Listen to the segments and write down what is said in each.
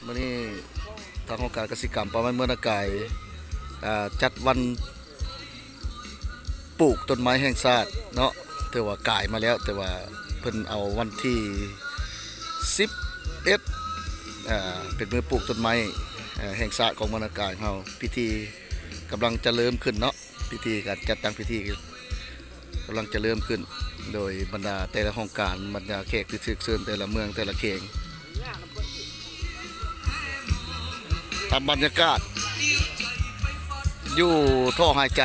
ມື້ນີ້ທາງຫ້ອງການກະສິກຳປ່າໄມ້ເມືອງນາກາຍ ອ່າ ຈັດວັນປູກຕົ້ນໄມ້ແຫ່ງຊາດເນາະ, ຖືວ່າກາຍມາແລ້ວ ແຕ່ວ່າເພິ່ນເອົາວັນທີສິບເອັດ ອ່າ ເປັນມື້ປູກຕົ້ນໄມ້ ເອີ ແຫ່ງຊາດຂອງເມືອງນາກາຍເຮົາ. ພິທີກຳລັງຈະເລີ່ມຂຶ້ນເນາະ. ພິທີການຈັດຕັ້ງພິທີກຳລັງຈະເລີ່ມຂຶ້ນ ໂດຍບັນດາແຕ່ລະຫ້ອງການ, ບັນດາແຂກທີ່ຖືກເຊີນແຕ່ລະເມືອງແຕ່ລະແຂວງ. ຕາມບັນຍາກາດຢູ່ທໍ່ຫາຍໃຈ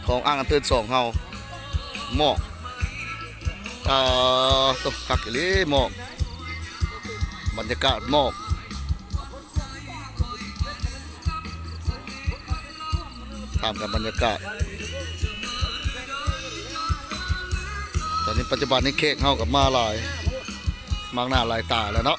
ຂອງອ່າງນ້ຳເຕີນສອງເຮົາ ໝອກ ເອີ ໂຕ ຄັກອີ່ຫຼີ ໝອກ ບັນຍາກາດໝອກ. ຕາມກັນບັນຍາກາດ ຕອນນີ້ປັດຈຸບັນນີ້ແຂກເຮົາກໍມາຫຼາຍ ມາກໜ້າຫຼາຍຕາແລ້ວເນາະ.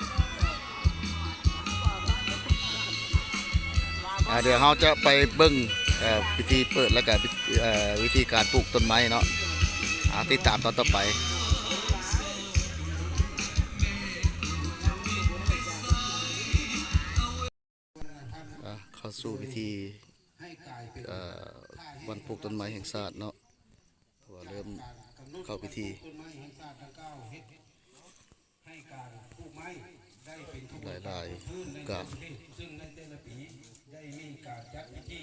ອ່າ ດຽວເຮົາຈະໄປເບິ່ງ ເອີ ພິທີເປີດ ແລ້ວກໍ ເອີ ວິທີການປູກຕົ້ນໄມ້ເນາະ. ອ່າ ຕິດຕາມຕອນຕໍ່ໄປ. ອ່າ ເຂົ້າສູ່ພິທີ ເອີ ວັນປູກຕົ້ນໄມ້ແຫ່ງຊາດເນາະ ຖືວ່າເລີ່ມເຂົ້າພິທີ. ຫຼາຍໆການ ຊຶ່ງໃນແຕ່ລະປີໄດ້ມີການຈັດພິທີ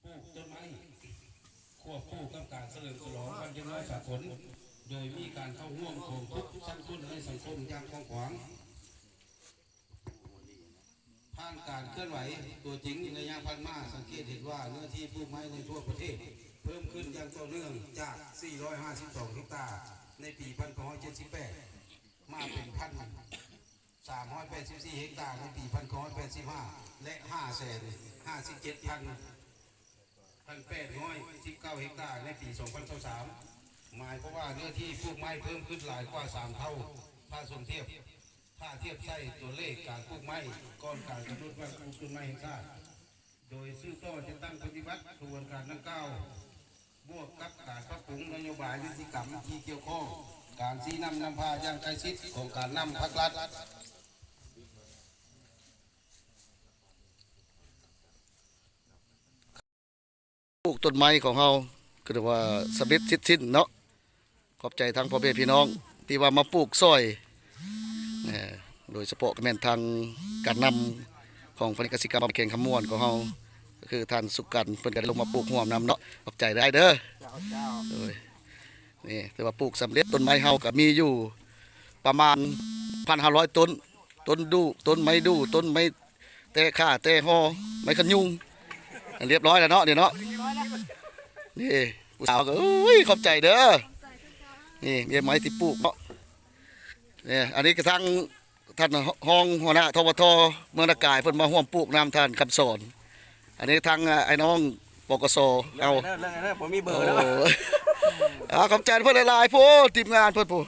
ປູກຕົ້ນໄມ້ ຄວບຄູ່ກັບການສະເຫຼີມສະຫຼອງວັນເດັກນ້ອຍສາກົນ ໂດຍມີການເຂົ້າຮ່ວມຂອງທຸກຊັ້ນຊົນໃນສັງຄົມຢ່າງກວ້າງຂວາງ. ຜ່ານການເຄື່ອນໄຫວຕົວຈິງໃນໄລຍະຜ່ານມາ, ສັງເກດເຫັນວ່າເນື້ອທີ່ປູກໄມ້ໃນທົ່ວປະເທດເພີ່ມຂຶ້ນຢ່າງຕໍ່ເນື່ອງ ຈາກ ສີ່ຮ້ອຍຫ້າສິບສອງ ເຮັກຕາ ໃນປີ ພັນເກົ້າຮ້ອຍເຈັດສິບແປດ ມາເປັນ ພັນສາມຮ້ອຍແປດສິບສີ່ ເຮັກຕາ ໃນປີ ພັນເກົ້າຮ້ອຍແປດສິບຫ້າ ແລະ ຫ້າແສນຫ້າສິບເຈັດພັນ ພັນແປດຮ້ອຍສິບເກົ້າ ເຮັກຕາ ໃນປີ ສອງພັນຊາວສາມ ໝາຍຄວາມວ່າເນື້ອທີ່ປູກໄມ້ເພີ່ມຂຶ້ນຫຼາຍກວ່າສາມເທົ່າ ຖ້າສົມທຽບ ຖ້າທຽບໃສ່ຕົວເລກການປູກໄມ້ກ່ອນການກຳນົດວັນປູກຕົ້ນໄມ້ແຫ່ງຊາດ, ໂດຍສືບຕໍ່ຈັດຕັ້ງປະຕິບັດຂະບວນການດັ່ງກ່າວ ບວກກັບການປັບປຸງນະໂຍບາຍນິຕິກຳທີ່ກ່ຽວຂ້ອງ, ການຊີ້ນຳນຳພາຢ່າງໃກ້ຊິດຂອງການນຳພັກລັດ. ປູກຕົ້ນໄມ້ຂອງເຮົາ ກໍຖືວ່າສຳເລັດເສັດສິ້ນເນາະ. ຂອບໃຈທາງພໍ່ແມ່ພີ່ນ້ອງທີ່ວ່າມາປູກຊ່ອຍ ເອີ ໂດຍສະເພາະກໍແມ່ນທາງການນຳຂອງພະແນກກະສິກຳແຂວງຄຳມ່ວນຂອງເຮົາ ກໍຄືທ່ານສຸກັນ ເພິ່ນກໍໄດ້ລົງມາປູກຮ່ວມນຳເນາະ. ຂອບໃຈຫຼາຍເດີ. ເຈົ້າ ເຈົ້າ. ໂດຍ ນີ້ຖືວ່າປູກສຳເລັດ. ຕົ້ນໄມ້ເຮົາກໍມີຢູ່ປະມານ ພັນຫ້າຮ້ອຍຕົ້ນ. ຕົ້ນດູ່ ຕົ້ນໄມ້ດູ່ ຕົ້ນໄມ້ແຕ່ຂາແຕ່ຫໍ່ ໄມ້ຂະຍຸງ ລຽບຮ້ອຍແລ້ວເນາະ ນີ້ເນາະ. ນີ້ຜູ້ສາວກໍ ໂອ້ຍ ຂອບໃຈເດີ. ນີ້ເມຍໄມ້ທີ່ປູກເນາະ. ນີ້ ອັນນີ້ກໍທາງທ່ານຮອງຫົວໜ້າ ທວທ ເມືອງນາກາຍ ເພິ່ນມາຮ່ວມປູກນຳທ່ານຄຳສອນ. ອັນນີ້ທາງ ອາ ອ້າຍນ້ອງ ປກສ ເອົາ ເລື່ອງໄດ້ເດີ ບໍ່ມີເບີແລ້ວ. ໂອ້ຍ ອ່າ ຂອບໃຈເພິ່ນຫຼາຍໆ ໂພດ ທີມງານເພິ່ນ ໂພດ.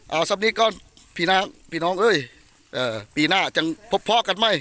ເອົາສ່ຳນີ້ກ່ອນ ພີ່ນ້ອງ ພີ່ນ້ອງເອີຍ. ເອີ ປີໜ້າຈັ່ງພົບພໍ້ກັນໃໝ່.